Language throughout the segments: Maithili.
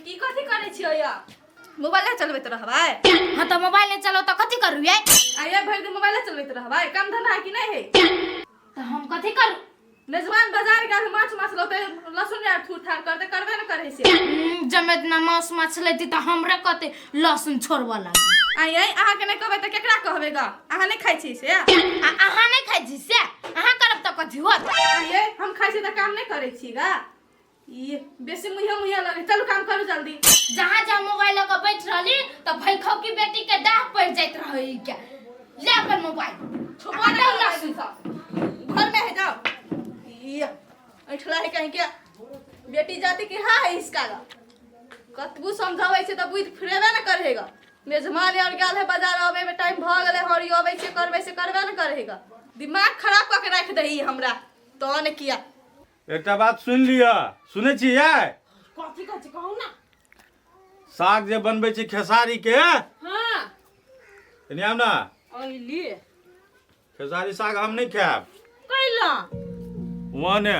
की कथी करै छियै या मोबाइल चलबैत रहबै? हाँ तऽ मोबाइल नहि चलाउ तऽ कथी करू यै? आइए भरि दिन मोबाइल चलबैत रहबै, काम धंधा है कि नहि है? तऽ हम कथी करू? मेजबान बाजार गेल, माछ माछ लौते, लहसुन आर थूर थार करते, करबे ने करै छै। जब इतना मांस माछ लेती तऽ हमरे कते लहसुन छोड़बऽ लागी। आइ आइ अहाँके नहि कहबै तऽ केकरा कहबै गा? अहाँ नहि खाइ छी से? आ अहाँ नहि खाइ छी से अहाँ करब तऽ कथी होत? आइए हम खाइ छी तऽ काम नहि करै छी गा? ई बेसी मुँहे मुँहे लगे, चलू काम करू जल्दी। जहाँ जहाँ मोबाइल लऽ कऽ बैठ रहली तऽ भैखौ की बेटी के दाह पड़ि जाइत रहै के। ले अपन मोबाइल छुपा आ नहीं दौ लहसुन। घर में है जाओ। ये ऐठला है कहीं के बेटी जाति की हाँ है इसका गा। कतबू समझाबै छै तऽ बुझि फिरेबे ने करेगा। मेजमान आर गेल है बाजार, अबै में टाइम भऽ गेलै, हरी अबै छै करबै से करबे ने करेगा। दिमाग खराब कऽ के राखि दही हमरा तो ने किया। एकटा बात सुनि लिअ, सुनै छियै? कथी कहै छी, कहू ना। साग जे बनबै छी खेसारी के। हाँ। एने आउ ना। अइली। खेसारी साग हम नहि खायब। कैला? ओने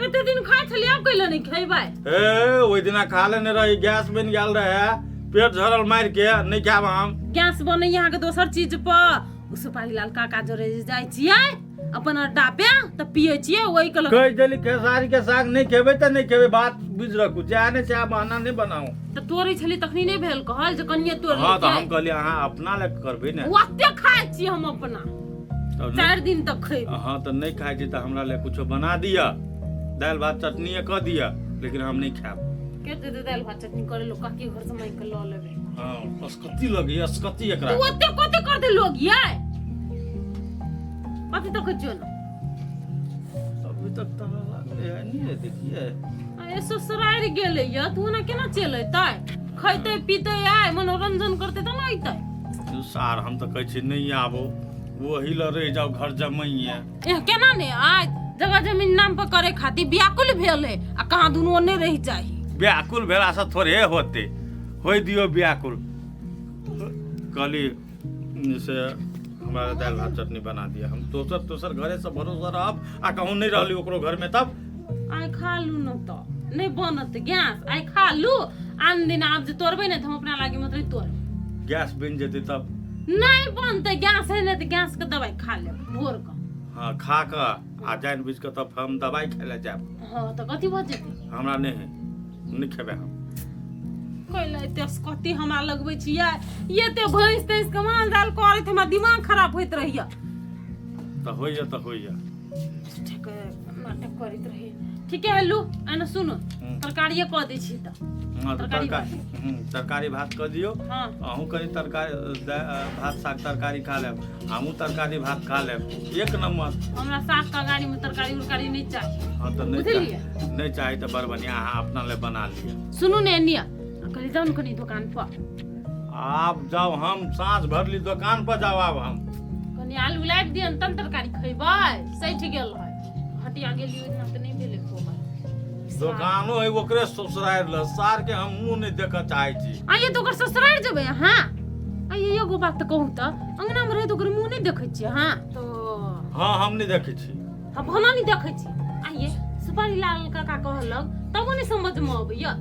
एते दिन खाइ छलियै, आब कैला नहि खेबै? ए ओहि दिना खा लेने रही, गैस बनि गेल रहे, पेट झरल मारि के, नहि खायब हम। गैस बनैया अहाँके दोसर चीज पर। ओ सुपारी लाल काका जोरे जे जाइ छियै अपन अड्डा पे तऽ पियै छियै ओहि के कहि देली खेसारी के साग नहि खेबै तऽ नहि खेबै, बात बुझि रखू। जएह नहि सएह बहाना नहि बनाउ। तऽ तोड़ै छली तखनी नहि भेल कहल जे कनिये तोड़? हाँ तऽ हम कहलियै अहाँ अपना लए करबै ने। ओते खाइ छी हम अपना 4 दिन तक खैबै। हाँ तऽ नहि खाइ छी तऽ हमरा लए कुछो बना दिअ, दालि भात चटनीए कऽ दिअ, लेकिन हम नहि खायब। के देतै दालि भात चटनी करे लोक? काकी घर से मांगि के लऽ लेबै। हाँ, असकती लगैए, असकती एकरा। तऽ ओते कते करतै लोग यै? कथी तक छियौ ने? अभी तक तऽ हमरा लागलै है नहीं, देखिए। अरे ससुरारि गेलै या तू ओना केना चलि अयतै? खैतै पीतै आय मनोरंजन करतै तब ने अयतै। सार हम तऽ कहै छी नहि आबो, वही लए रहि जाउ घर जमैये। एह, केना ने आयत? जगह जमीन नाम पर करे खातिर व्याकुल भेल है आ कहाँ दुनू ओने रहि जाही। व्याकुल भेलासँ थोड़े होतै? होइ दियौ व्याकुल। कहली से हमरा दालि भात चटनी बना दिअ, हम दोसर दोसर घरे से भरोसा रहब आ कहूँ नहि रहली ओकरो घरमे तब। आइ खा लू न तऽ नहि बनत गैस। आइ खा लू, आन दिन आब जे तोड़बै ने तऽ हम अपना लागी मतलब तोड़ब। गैस बनि जेतै तब? नहि बनतै गैस है ने तऽ गैस के दवाई खा लेब भोर कऽ। हाँ, खा कऽ आ जानि बुझि कऽ तब हम दवाइ खाय लए जायब। हाँ तऽ कथी भऽ जेतै? हमरा नहि है, नहि खेबै हम। कैला एते कथी हमरा लगबै छियै? एते भैंस तैंस के माल जाल करैत हमरा दिमाग खराब होइत रहैया। तऽ होइया तऽ होइया। ठीक है, नाटक करैत रहे। ठीक है, लू एना सुनो, तरकारिये कऽ दै छी तऽ। हाँ तऽ तरकारी। तरकारी, तरकारी भात कऽ दियौ। हाँ। अहूँ कनि तरकारी भात साग तरकारी खा लेब, हमहूँ तरकारी भात खा लेब, एक नम्बर। हमरा साग के अगाड़ी में तरकारी उरकारी नहीं चाहिए। हाँ तऽ नहि बुझलियै? नहीं चाही तऽ बड़ बढ़िआँ, अहाँ अपना लए बना लिअ। सुनू ने, एनिया कहली जाउ ने कनि दुकान पर। आब जाउ हम साँझ भरली दोकान पर जाउ आब हम? कनि आलू लाबि दियन तब तरकारी खैबै। सठि गेल है, हटिया गेली ओहि दिना तऽ नहि भेलै खोबर। दोकानो है ओकरे ससुरारि ल, सार के हम मुँह नहि देखऽ चाहै छी। आइए तऽ ओकर ससुरारि जेबै अहाँ? आइए एगो बात तऽ कहू तऽ, अंगना मे रहैत ओकर मुँह नहि देखै छियै अहाँ तऽ? हाँ, हम नहि देखै छी। हम भना नहि देखै छी। आइए सुपारी लाल काका कहलक तबो नहि समझमे अबैया।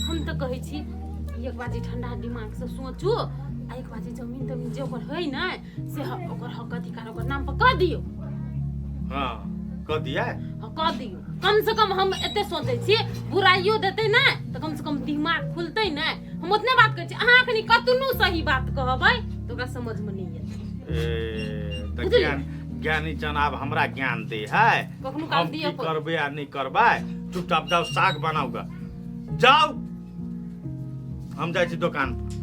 हम तऽ कहै छी एक बाजी ठंडा दिमाग से सोचू आ एक बाजी जमीन तमीन जे ओकर है ने से ओकर हक अधिकार ओकर नाम पर कऽ दियौ। हाँ, कऽ दिया। हाँ, कऽ दियौ। कम से कम हम एते सोचै छी, बुराइयो देतै ने तऽ कम से कम दिमाग खुलतै ने। हम ओतने बात कहै छी। अहाँ अखनी कतनो सही बात कहबै तऽ ओकरा समझमे नहि एतै। ए तऽ बुझलियै? ज्ञान ज्ञानी चन आब हमरा ज्ञान दे है? कखनो काल हम दिअ की पड़त। करबै आ नहि करबै? चुपचाप जाउ साग बनाउ गा, जाउ। हम जाइ छी दोकान पर।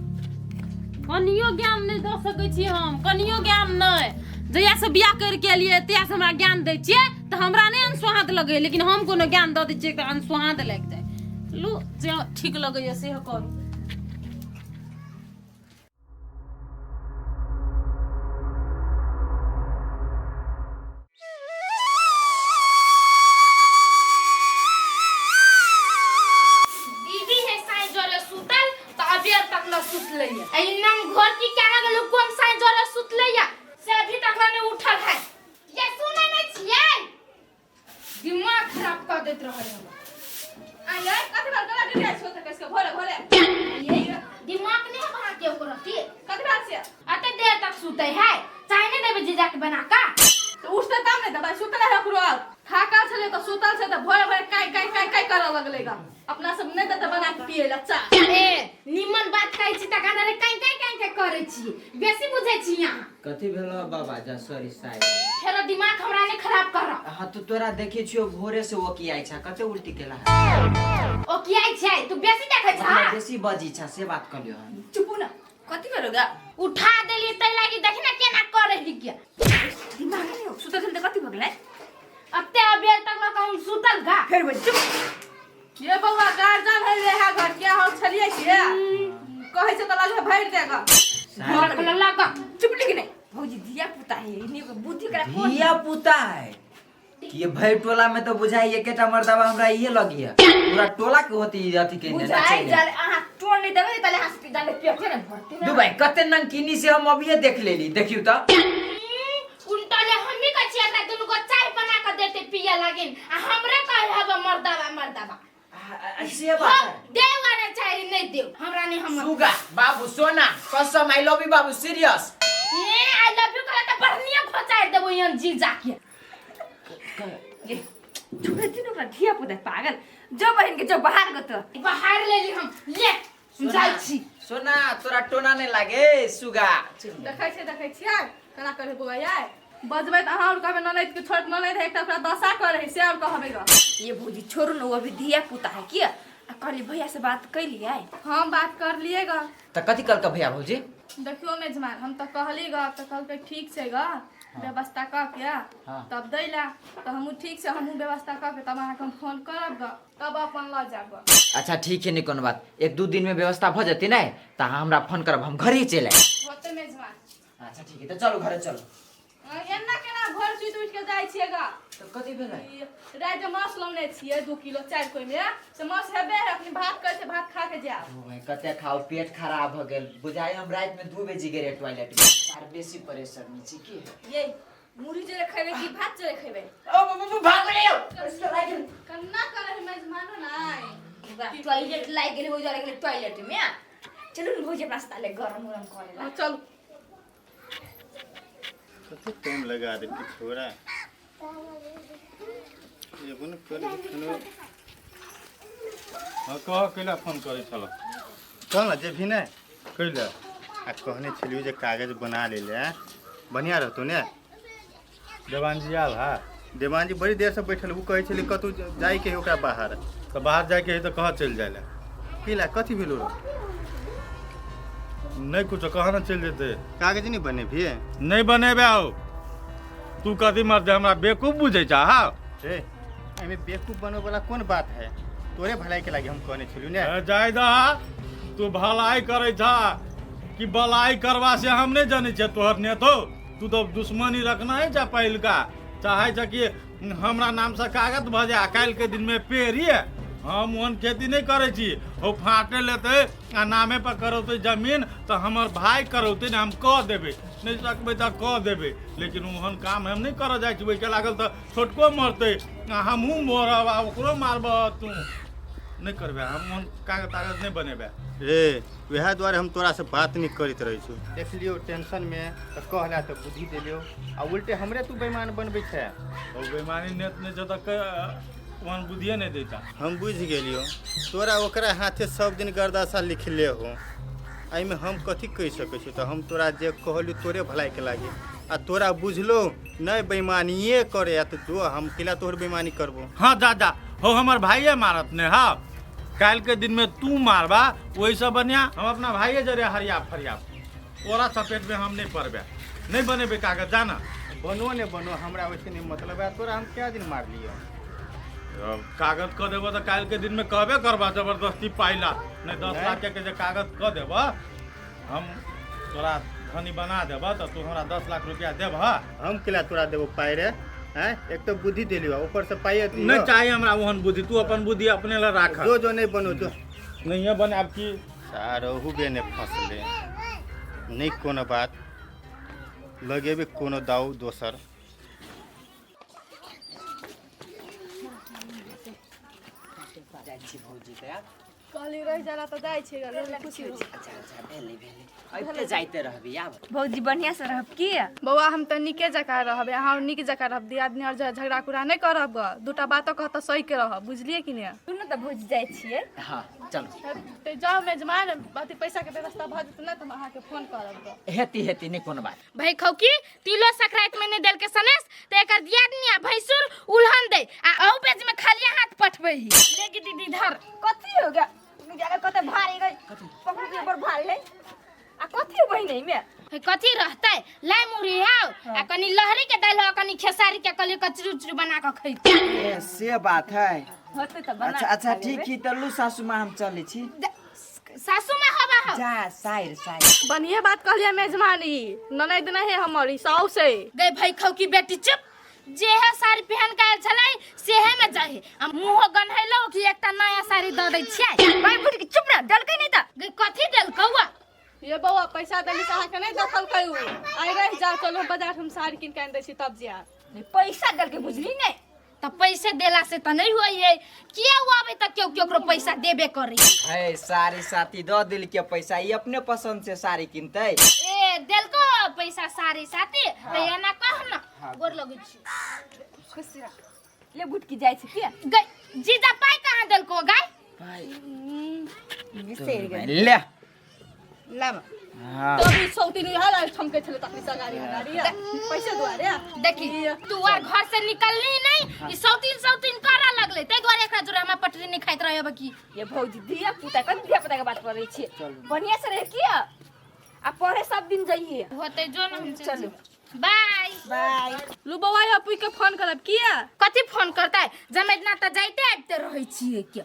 कनियो ज्ञान नहि दऽ सकै छी हम, कनियो ज्ञान नहि। जहिया से बियाह करके एलियै तहिया से हमरा ज्ञान दै छियै तऽ हमरा नहि अनसोहाँत लगैया, लेकिन हम कोनो ज्ञान दऽ दै छियै तऽ अनसोहाँत लागि जाइ। लू, जे ठीक लगैया से करू। दीदी है साई जोरे सुतल त अबेर तक न सुतलै है। ए नाम घर की केना गेलो, कोन साई जोरे सुतलै है से अभी तक नहीं उठल है। ये सुनै नै छियै, दिमाग खराब कर देत रहै हमर। आय कथि बार गला गिर जाइ छौ तऽ कसके भोरे भोरे। ये दिमाग नहीं है वहाँ के ओकर अथी। कथि बार से? अते देर तक सुते है, चाय नहीं देबे जीजा के बना का? तऽ उठते तब ने देबै, सुतल है ओकरो आर थाकल छलै तऽ सुतल छै तऽ भोरे भोरे काई काई काई काई करऽ लगलै गा। अपना सब नहि देतै बना के पियै ला चाय। ए निमन बात कहै छी त कान रे काई काई काई काई करै छी, बेसी बुझै छी अहाँ। कथी भेलो बाबा? जा सॉरी साइड। फेरो दिमाग हमरा नहीं खराब कर। हाँ तो तोरा देखे छियो भोरे से ओकियाइ छा, कते उल्टी केला? ओकियाइ छै तू बेसी देखै छा, बेसी बजी छा से बात कहलियो हन। चुपू ना, कथी करोगा? उठा देली तै लागि देखि ना केना करै ही के। दिमाग नहीं हो, सुतल छल त कथी भऽ गेलै? अते अबेर तक लग हम सुतल गा। फेर बोल चुप। ये बौआ गार्जियन है रे घर के हम छलियै से कहै छै तऽ लगे भरि देगा। घर के लगा चुप लिख नहीं भौजी, धिया पुता है इन्हीं को बुद्धि करा कौन धिया पुता है कि ये भरि टोला में तो बुझाई एकेटा मर्दबा हमरा इहे लगिया, पूरा टोला के होती अथी के ने बुझाई जाले अहाँ टोन नहीं देबै ताले अहाँ से जाले पेटे ने भरते दू भाई कते नमकीनी से हम अभिये देख लेली, देखियो त उल्टा ले हमी का छिया त दुनु को चाय बना के देते पिया लागिन आ हमरे कहे हब मर्दबा मर्दबा। से बात है। देव आने चाहे नहीं देव हमरा नहीं हम सुगा बाबू सोना कसम I love you बाबू serious. A I love you कहला त बढ़निया खोचार देबो यन जी जाके। ये छोड़े दिन ओकरा धिया पुता पागल जो बहिन के जो बाहर गत बाहर ले ली हम ले जाइ छी। सोना तोरा टोना नहीं लागे सुगा। देखै छै देखै छियै केना करे बौआ यार, बजबै तऽ अहाँ आओर कहबै ननैद के छोट ननैद है एकटा ओकरा दशा करे है से आओर कहबै ग। ये भौजी छोड़ू न, वो अभी धिया पुता है किया? आ कहली भैया से बात कैलियै? हम बात कर लिए ग। त कथी कहलकै भैया भौजी? देखियो मेजमान हम तऽ कहली ग तऽ कहलकै ठीक छै ग व्यवस्था कऽ के तब दै ला, तऽ हमहूँ ठीक छै हमहूँ व्यवस्था कऽ के तब अहाँके हम फोन करब ग तब अपन लऽ जायब ग। अच्छा ठीक है, नहीं कोनो बात, एक दू दिन में व्यवस्था भऽ जेतै ने तऽ अहाँ हमरा फोन करब, हम घरे चलि आयब। होतै मेजमान। अच्छा ठीक है तऽ चलू घरे चलू। एना केना भोर सुति उठि के जाइ छियै ग? तऽ कथी भेलै? राति माछ लौने छियै 2 किलो 4 कोइ में से माछ हेबे है, अपने भात करै छै भात खा के जायब। ओ भाई कते खाओ पेट खराब हो गेल बुझाइ, हम राति में 2 बजे गेलियै टॉयलेट में, आर बेसी प्रेशर में छी की। ये मुरही जरे खैबै कि भात जरे खैबै? ओ बाबू भाग गेलियौ। कन्ना करै है मेजमानो नाय। टॉयलेट लागि गेलै, हो जरे गेलै टॉयलेट में। चलू न भौजी अपना साले गरम उरम करे ला। चलू। कते टाइम लगा देलकै छोरा, एगो ने कर खनो। हाँ कह कैला फोन करै छल? चल न जेबही ने? कैला? आ कहने छलियौ जे कागज बना ले ले बढ़िया रहतौ ने। देवानजी आयल है? देवानजी बड़ी देर से बैठल, ओ कहै छलै कतहु जाइके है ओकरा बाहर। तऽ बाहर जाइके है तऽ कहाँ चलि जाइ ला? की ला कथी भेलो? नहीं कुछो, कहाँ ने चलि जेतै? कागज नहीं बनेबही? नहीं बनेबे। आओ तू कथी मर हमरा बेवकूफ बुझै छा? हाँ ए एहिमे बेवकूफ बनबै वाला कोन बात है, तोरे भलाई के लागी हम कहने छलियौ ने। जाय दहा, तू भलाई करै छा कि भलाई करवा से हम नहीं जानै छियै तोहर नेतो, तू तो दुश्मनी रखना है छा पहिलका, चाहै छा कि हमरा नाम से कागज भऽ जाय, काल्हि के दिन में पेरिए। हम ओहन खेती नहीं करै छी, ओ फाटे लेतै आ नामे पर करौतै जमीन तऽ हमर भाय करौतै ने, हम कऽ देबै, नहीं सकबै तऽ कऽ देबै, लेकिन ओहन काम हम नहीं करऽ जाइ छी। ओहिके लागल तऽ छोटको मरतै आ हमहूँ मरब आ ओकरो मारबह, तू नहीं करबै, हम ओहन कागज तागज नहीं बनेबै। रे वएह दुआरे हम तोरा से बात नहीं करैत रहै छी, देख लियौ टेंशन में तऽ कहला तऽ बुद्धि देलियौ आ उल्टे हमरे तू बेईमान बनबै छै। ओ बेईमानी नेत नहि छौ तऽ ओहन बुद्धिए नहीं देता। हम बुझि गेलियौ तोरा ओकरा हाथे सब दिन गर्दासा लिखले हो, एहिमे हम कथी कहि सकै छी? तऽ हम तोरा जे कहलियौ तोरे भलाई के लागी आ तोरा बुझलो नहीं बेईमानिए करे तऽ जो हम किला तोहर बेईमानी करबो। हाँ जा जा हो हमर भाइये मारत ने, हाँ काल्हि के दिन में तू मारबा ओहिसँ बढ़िया हम अपना भाइये जरे हरिया फरिया, ओरा चपेट में हम नहीं पड़बे, नहीं बनेबै कागज। जाना बनो ने बनो हमरा वैसे नहीं मतलब है, तोरा हम क्या दिन मार लियौ? कागज कऽ देबऽ तऽ काल्हि के दिन में कहबे करबा जबरदस्ती पाइला, नहीं 10 लाख के जे कागज कऽ देबऽ हम तोरा धनी बना देबऽ तऽ तू हमरा 10 लाख रुपया देबह। हम किला तोरा देबो पाइ रे? हैं एक तो बुद्धि देलियौ ऊपर से पाइ नहीं चाहिए हमरा ओहन बुद्धि, तू अपन बुद्धि अपने ला राख। जो जो नहीं बनो जो नहीं बने अब की सारहु बेने फसले नहीं कोनो बात लगेबे कोनो दाऊ दोसर। जाइ छी भौजी तऽ आब। कहली रहि जाला तऽ जाइ छै ग खुशी हो। अच्छा अच्छा, भेलै भेलै, अबिते जाइते रहबी आब। भौजी बढ़िया से रहब की? बौआ, हम तऽ नीके जकाँ रहबै, अहाँ नीक जकाँ रहब, दियादनी आओर झगड़ा कुड़ा नहि करब ग, दूटा बातो कहत तऽ सही के रहब, बुझलियै कि नहि? सुनू तऽ भौजी, जाइ छियै। हाँ चलू। तऽ जाउ मेजमान, अथी पैसाके व्यवस्था भऽ जेतै ने तऽ हम अहाँके फोन करब ग। हेती हेती, नहि कोनो बात। भाई खौकी तिलो संक्रांति में नहीं देलके सनेस त एकर दियादनी आ भैंसुर उल्हन दे आ अहू बेच में खालिया हाथ पठबै ही। ले दीदी धर। कथी हो गया जाके कते भारी गई पकड़ू के बड़ भारी है आ कथी हो बहिन एहिमे? हे कथी रहतै, लाई मुरही हाउ आ कनी लहरी के दालि हो, कनी खेसारी के कली कचरू उचरू बना के खैतै। ए से बात है। होतै तऽ बना अच्छा के अच्छा खा ठीक लेबै। ही तऽ लू सासू माँ, हम चलै छी। सासू माँ हवा हो। जा साइर साइर। बढ़िए बात कहलियै मेजमान, ई ननैद नहि है हमर, ई साउस है। गई भाई खौकी बेटी चुप, जेहे साड़ी पहन के आयल छलै सेहे में जाहे आ मुँहो गन्हैलो कि एकटा नया साड़ी दऽ दै छियै। भाई बुढ़ के चुप रह, डलकै नहीं तऽ। गई कथी देलकौआ? ये बौआ, पैसा देली तऽ अहाँके नहि देखलकै उ, आइ रहि जाउ, चलू बाजार, हम साड़ी कीन के आनि दै छी तब जायब। नहीं पैसा देलकै बुझली नहीं। तऽ पैसे देला से तऽ नहीं होइ है, किया उ आबै तऽ केओ केकरो पैसा देबे करी। है साड़ी साथी दऽ देलकै पैसा, ई अपने पसंद से साड़ी किनतै। ए देलको पैसा साड़ी साथी तऽ एना कह न, गोर लगै छी। खुश रह। ले बुटकी, जाइ छी के। गई जीजा पाइ कहाँ देलको गाय? बिसरि गेल। ले। लाब। हाँ। तब ई सौतीन इएह लए ठमकै छलै तखनी सगारी हगारी पैसे दुआरे। देखी तू आर घर से निकलनी नहीं, ई सौतीन सौतीन करऽ लगलै, ताहि दुआरे एकरा जोरे हमरा पटरी नहीं खाइत रहब की। ये भौजी, धिया पुता कथी धिया पुता के बात करै छियै? बढ़िया से रह किया आ पढ़े सब दिन जइए। होतै जो न हम। चलू। बाय बाय। लू बौआ, अपू के फोन करब किया? कथी फोन करतै, जमेजना तऽ जाइते आबिते रहै छियै के।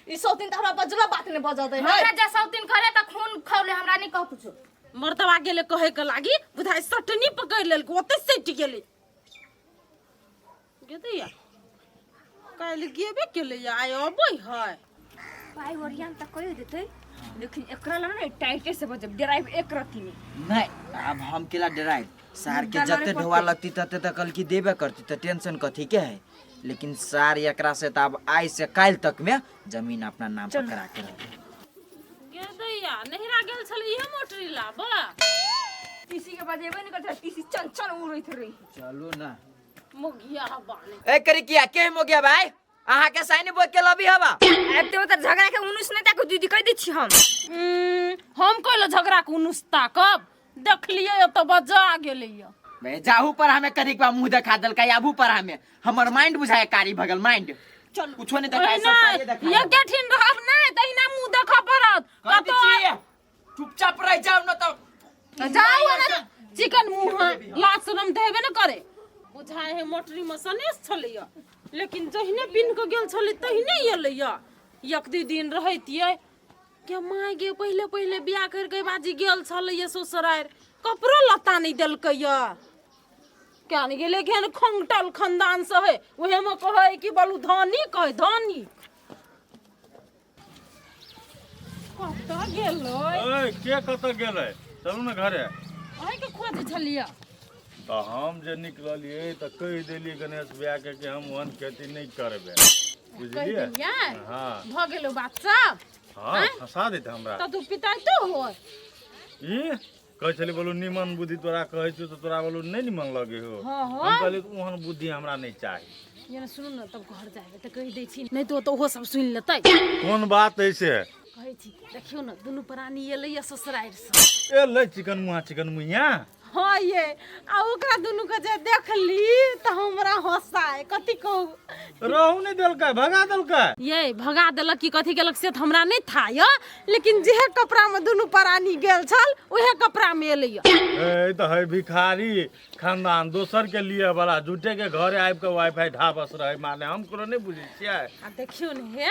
ई सौतीन तऽ हमरा बजलो बात नहि बजऽ दै है। हमरा जे सौतीन करे तऽ खून खौले, हमरा नहीं कह कुछो। मर्दवा गेलै कहै के लागी, बुझाइ सटनी पकड़ि लेलकै, ओतै सटि गेलै। गेदैया काल्हि गेबे केलैया, आइ अबै है। पाइ ओरियान तऽ कहि देतै, लेकिन एकरा लग ने टाइटे से बजब, ड्राइव एक रत्ती नहीं। नहीं आब हम केला डराइब सार के? डरे जते पड़तै। ढोआ लगती तते तऽ कलकी देबे करती, तऽ टेंशन कथी के है? लेकिन सार एकरा से तऽ आब आइ से काल्हि तक में जमीन अपना नाम पर करा के रहबै। गेदैया नहिरा गेल छलै इहे मोटरी लाबऽ। तीसी के बजेबे नहीं करते, तीसी चन चन उड़ैत रही। चलू ना। मोगिया बाने। ए करिकिया के हो गया भाई, अहाँ के साइन बोल के लबी हवा। आबिते ओतऽ झगड़ा के उनुस नहि ताकू दीदी, कहि दै छी हम। हम कहलो झगड़ा के उनुस्ता कब देखलियै तऽ बजा गेलैया। बे जाहू पर हमें करिकवा मुंह देखा देलकै, आबू पर हमें हमर माइंड बुझाए कारी भगल माइंड कुछो नहीं देखाए, सब कारिये देखाए। एके ठिन रहब नहि तहिना मुँह देखऽ पड़त। कह दै कतौ छियै, चुपचाप रह जाओ न तो जाउ ने चिकन मुँह लाज शरम तऽ हेबे ने करे। बुझाए है मोटरी में सनेस छलैया, लेकिन जहिने पिन के गेल छलै तहिने एलैया। एक दू दिन रहैतियै के माय गे, पहिले पहिले बियाह करके बाजी गेल छलैया ससुरारि, कपड़ो लत्ता नहि देलकैया। क्या नहि गेलै, केहन खंगटल खानदान से है, उहे में कहै कि बलू धनी, कहै धनी कतऽ गेलै? ए के कतऽ गेलै? चलू ने घरे। अहीँके खोजै छलियै। तऽ हम जे निकललियै तऽ कहि देलियै गणेश भैयाके कि हम ओहन खेती नहि करबै। कहि बुझलियै? देलियै? हाँ। भऽ गेलो बात सब? हाँ, फंसा देते हमरा। तऽ तू पिताइतो हो। ई कहै छलै बोलू निमन बुद्धि तोरा कहै छियौ तऽ तोरा बोलू नहि निमन लगे हो। हाँ, हाँ। हम कहलियै ओहन बुद्धि हमरा नहि चाही। ये ने सुनू ने, तब घर जाबे तऽ कहि दै छी, नहि तऽ ओतऽ ओहो सब सुनि लेतै। कोन बात है से? कहै छी, देखियौ ने दुनू प्राणी एलैया ससुरारि से। एलै चिकन मुहा चिकन मुहिया। हाँ ये, आ ओकरा दुनू के जे देखली तऽ हमरा हँसाय, कथी कहू। रहू नहि देलकै, भगा देलकै। ये भगा देलक कि कथी केलक से तऽ हमरा नहि था य, लेकिन जेहे कपड़ा में दुनू प्राणी गेल छल उहे कपड़ा में एलैया। ए तऽ है भिखारी खानदान, दोसर के लिए वाला झूठे के घरे आबि के वाईफाई ढाबस रहे, माने हम कोनो नहि बुझै छियै। आ देखियौ ने हे,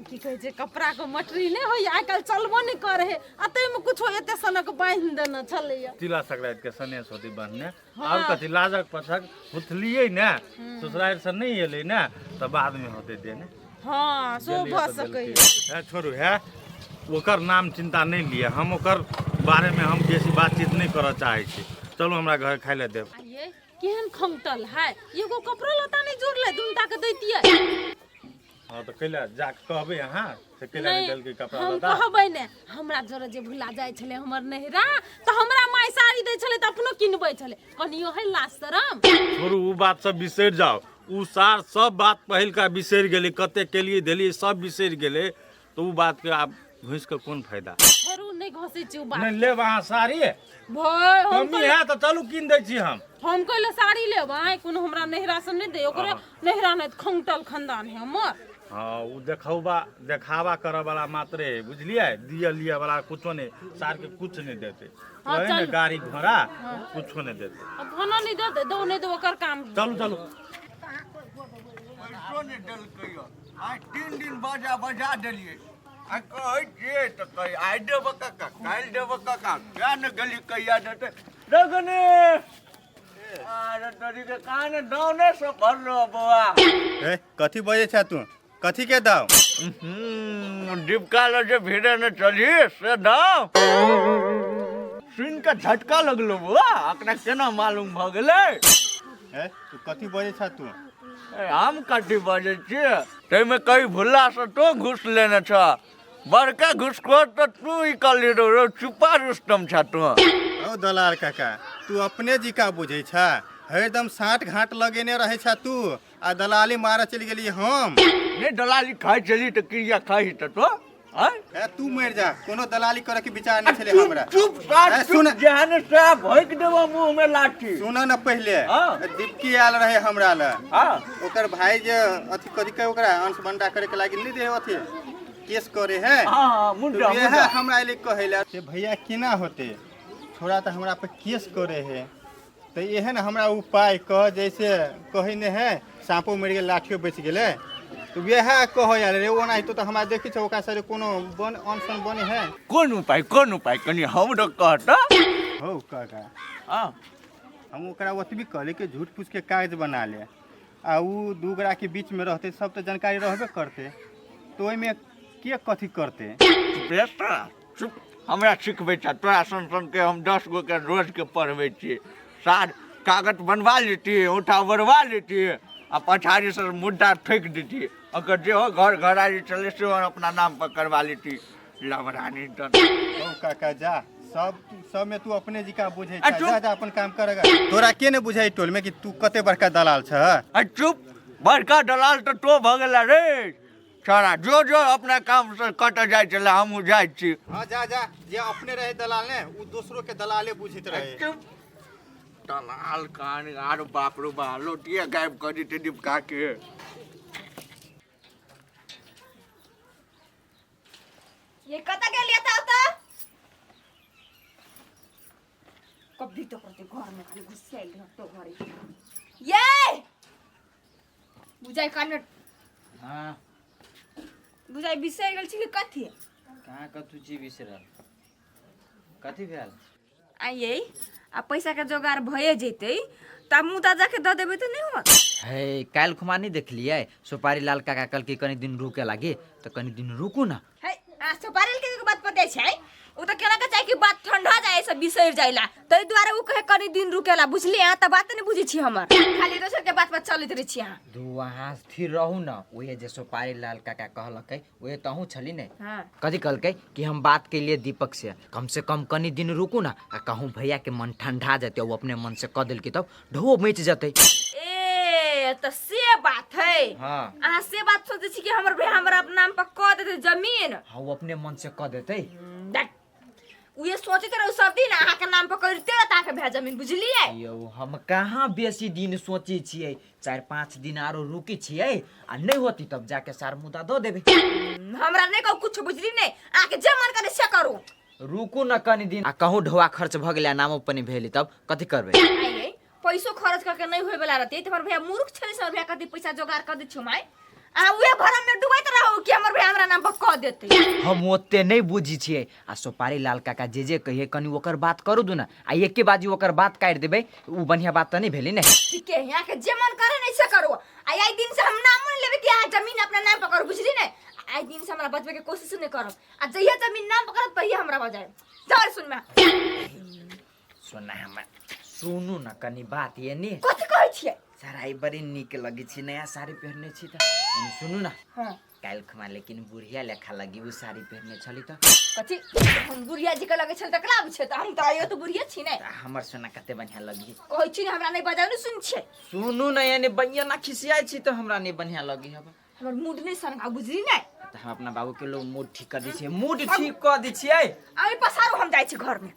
की कहै छै, कपड़ा के मटरी नहि होइए आइ काल्हि, चलबो नहि करै है, आ ताहिमे कुछो एते सनक बान्हि देने छलैया। तिला संक्रांति के सनेस होती बन्हने और कथी लाजक पछक हुथलियै ने, ससुरारि से नहि एलै ने तऽ बाद में होतै देने। हाँ सो गेलियै भऽ तऽ सकैए। देलकै। हे छोड़ू, हे ओकर नाम चिंता नहि लिअ, हम ओकर बारे में हम बेसी बातचीत नहि करऽ चाहै छी। चलू हमरा घर खाइ लए देब। आ ये केहन खंगटल है, एगो कपड़ो लत्ता नहि जोड़लै, दुनू टा के दैतियै। हाँ तऽ कैला जाके कहबै अहाँ से कैला नहि नहि देलकै कपड़ा हम लत्ता कहबै ने हमरा जोरे जे भुला जाइ छलै हमर नैहरा तऽ हमरा माय साड़ी दै छलै तऽ अपनो किनबै छलै कनियो है लाज शरम छोड़ू ओ बात सब बिसरि जाउ ओ सार सब बात पहिलका बिसरि गेलै कते केलियै देलियै सब बिसरि गेलै तऽ ओ बातके आब घुसि कऽ कोन फायदा छोड़ू नहि घसै छी ओ बात नहि लेब अहाँ साड़ी भाय हम कमी है तऽ चलू कीन दै छी हम हम कहले साड़ी लेब आइ कोनो हमरा नैहरा से नहि दे ओकरे नैहरा नहि खंगटल खानदान है हमर हाँ ओ देखौबा देखावा करऽ वाला मात्रे है बुझलियै दिअ लिअ वाला कुछो नहि सारके कुछ नहि देतै हाँ, रहे ने चलू। गाड़ी घोड़ा कुछो नहि देतै अब खाना नहि दे दो नहि दो ओकर काम चलू चलू पैसो नहि देलकै यऽ आइ 3 दिन बजा बजा देलियै आ कहै छियै तऽ कहै आइ देबऽ काका काल्हि देबऽ काका किया ने गेली कहिया देतै रगने अरे तोरी के कान दाउने से भरलो बौआ ए कथी बजै छ तू कथी के दाव डिबका ल जे भिड़े ने चली से दाव सुनि कऽ झटका लगलो बौआ एकरा केना मालूम भऽ गेलै ए तू कथी बजै छ तू ए, हम कथी बजै छियै ताहिमे कही भुल्लासँ तोँ घूस लेने छह बड़का घूसखोर तऽ तू ई कहली रौ रौ चुपा रुस्तम छह तोँ ओ दलाल काका तू अपने जिका बुझै छ हरदम साँठ घाट लगेने रहै छ तू आ दलाली मारऽ चलि गेली हम नहि दलाली खाइ छली तऽ क्रिया खाइ तऽ तो आँय? ए तू मरि जा कोनो दलाली करे के विचार नहीं छले हमरा चुप सार ए, चुप सुन जेहन सएह भोंकि देबो मुँह में लाठी सुन न पहिले हाँ। दीपकी आयल रहे हमरा लए हाँ ओकर भाई जे अथी कथी कहे ओकरा अंश बंडा करे के लागी नहीं दे अथी केस करे है हाँ हाँ मुंडा तो मुंडा हमरा अयले कहै लए से भैया केना होते छोड़ा तऽ हमरा पर केस करे है तऽ एहन हमरा उपाय कह जैसे कहै नहि है साँपो मरि गेल लाठियो बचि गेलै तऽ वएह कहै आयल रे ओनाहितो तऽ हमरा देखै छै ओकरा सरे कोनो बन अनसन बने है कोन उपाय कोन उपाय कनि हमरो कह तऽ हौ काका हाँ हम ओकरा ओतबी कहली कि झूठ फूस के कागज बना ले आ उ दू गोराके बीचमे रहतै सब तऽ जानकारी रहबे करतै तऽ ओहिमे के कथी करतै बेस तोरा चुप हमरा सिखबै छ तोरा सन सनके हम 10 गो के रोजके पढ़बै छियै सार कागज बनवा लेतियै औंठा बढ़वा लेतियै आ पछाड़ीसँ मुद्दा ठोकि देतियै अगर जे हो घर घराड़ी चले से अपना नाम पर करवा लेती लबरानी दन हौ काका जा सब सब में तू अपने जी का बुझै आ छ चुप। जा जा अपन काम करेगा तोरा के ने बुझाई टोल में कि तू कते बड़का दलाल छ आ चुप बड़का दलाल तऽ तो भऽ गेला रे छोड़ा जो जो अपना काम से कट जाइ छलै हमहूँ जाइ छी हाँ जा जा जे अपने रहे दलाल ने उ दोसरो के दलाले बुझैत रहे चुप दलाल कान आर बाप रो बा लोटिया गायब कर देते डिपका के ये कतऽ गेलियै तऽ ओतऽ कभी तो करते घर में खाली घुसियाइल रहतो घरे ये बुझाइ कान हाँ बुझाइ बिसरि गेल छी कि कथी कहाँ कतू छी बिसरल कथी भेल आइए आ पैसा के जोगार भए जैतै तऽ मुदा जाके दऽ देबै तऽ नहि होत हे काल्हि खुमा नहि देखलियै सुपारी लाल काका कहलकै कनि दिन रुके लागी तऽ कनि दिन रुकू ने है आ सुपारी के बात पते छै उ तऽ केना के चाही कि बात ठंडा जाए सब बिसरि जाइला ताहि दुआरे उ कहे कनि दिन रुकेला बुझलियै अहाँ तऽ बात नहि बुझै छी हमर खाली दोसर के बात पर चलैत रहै छी अहाँ दू अहाँ स्थिर रहू ने ओहे जे सुपारी लाल काका कहलकै ओहे तऽ अहूँ छली ने हाँ कथी कहलकै कि हम बात केलिए दीपक से कम से कम कनि दिन रुकू ने आ कहूँ भैया के मन ठंडा जेतै ओ अपने मन से कऽ देलकै तब ढो मचि जेतै ए तऽ से बात है हाँ अहाँ से बात सोचै छी कि हमर भैया हमरा नाम पर कऽ देतै जमीन हाँ ओ अपने मन से कऽ देतै that. उहे सोचैत रहू सब दिन अहाँके नाम पर करिते रहत अहाँके भैया जमीन बुझलियै यौ हम कहाँ बेसी दिन सोचै छियै 4-5 दिन आरो रुकै छियै आ नहि होती तब जाके सार मुदा दऽ देबै हमरा नहि कहू कुछ बुझली नहि अहाँके जे मन करे से करू रुकू न कनि दिन आ कहूँ ढोआ खर्च भऽ गेलै आ नामो पनि भेलै तब कथी करबै आइए पैसो खर्च करके नहीं होए वाला रहते हमर भैया मूर्ख छलै से हमर भैया कथी पैसा जोगाड़ कर दै छौ माय अहाँ उहे भरम में डूबैत रहू कि हमर भैया हमरा नाम पर कह देतै हम ओते नहि बुझै छियै आ सोपारी लाल काका जे जे कहिए कनि ओकर बात करू दू ने आ एके बाजी ओकर बात काटि देबै ओ बढ़िआँ बात तऽ नहि भेलै ने ठीके है अहाँके जे मन करे नहीं से करू आ आई दिन से हम नामो नहीं लेबै कि अहाँ जमीन अपना नाम पर करू बुझली ने आई दिन से हमरा बचबै के कोशिश नहीं करब आ जहिया जमीन नाम पकड़ब तहिया हमरा बजायब जाओ सुन में सुना हमरा सुनू न कनि बात ये नी कथी कहै छियै साड़ी बड़ी नीक लगै छै नया साड़ी पहिरने छी तऽ कनि सुनू न हाँ। काल्हि खुमा लेकिन बुढ़िया लेखा लगी उ साड़ी पहिरने छली तऽ। कथी हम बुढ़िया जी के लगे छल तऽ केना छै? तऽ हम तऽ आइयो तऽ बुढ़िया छी ने। तऽ हमर सोना कते बढ़िया लगी। कहै छी ने, हमरा नहि बजाउ, ने सुन छियै। सुनू ने, यानी बढ़िया ना खिसियाइ छी तऽ हमरा नहि बढ़िया लगी हब। हमर मूड नहि सनका, बुझली ने? तऽ हम अपना बाबू के लोग मूड ठीक कर दै छियै, मूड ठीक कऽ दै छियै। अभी पसारू, हम जाइ छी घरमे।